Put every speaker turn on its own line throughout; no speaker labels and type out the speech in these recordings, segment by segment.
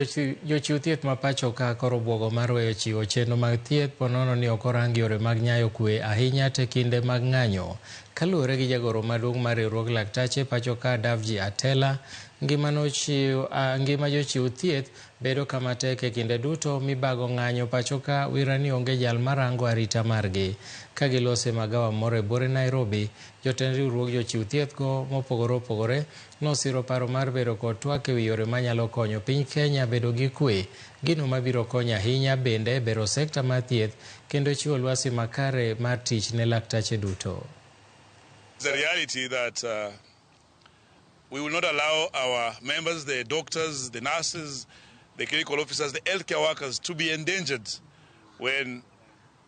Jochiw thieth ma pacho ka koro obwogo mar weyo chiwo chenro mag thieth ponono ni ok orang yore mag nyayo kwe ahinya te kinde mag ng'anyo. Kaluwore gi jagoro maduong' mar riwruog laktache pacho ka Davji Atela, ngima nochiw, uh, ngima jochiw thieth bedo kama tek e kinde duto mibago ng'anyo pacho ka wira ni onge jal marango arita margi. Ka gilose magawa moro e buore Nairobi, jotend riwruog jochiw thieth go mopogore opogore Nosiro paro mar bedo kod twak ewi yore manyalo konyo piny Kenya bedo gi kwe, gino mabiro konyo ahinya bende e bero sekta mar thieth kendo chiwo lwasi makare mar tich ne laktache duto.
It's a reality that we will not allow our members, the doctors, the nurses, the clinical officers, the healthcare workers to be endangered when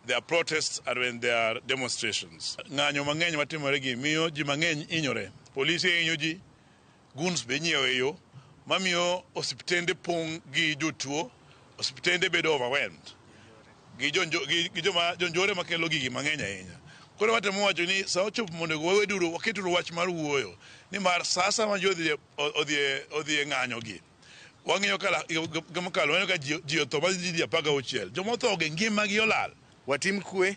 there are protests and when there are demonstrations. Ng'anyo mang'eny matimore gi miyo ji mang'eny hinyore. Polise hinyo ji, goons be inyiewo e yo, mamiyo osiptende pong' gi jotuo, osiptende bedo overwhelmed gi jonjo, gi, gi joma jonjore makelo gigi mang'eny ahinya. Koro watemo wacho ni sa ochopo mondo waweduru waketuru wach mar wuoyo nimar sa asaya ma ji odhi odhi odhi e ng'anyo gi wang'iyo ka mokalo waneno ka ji otho ma ji 16 joma otho gi ngimagi olal.
Watim kwe,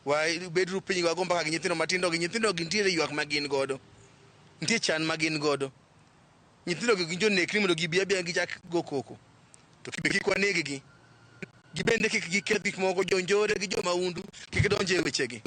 wabeduru piny wago mbaka gi nyithindo matindo gi nyithindo gi nitiere ywak ma gin godo, nitie chan ma gin godo. Nyithindo gi gin jonekni mondo gibi abiya gichak go koko. To be kik waneg gi. Gibende kik giketh gik moko, jonjore gi jomaundu kik donj e wechegi.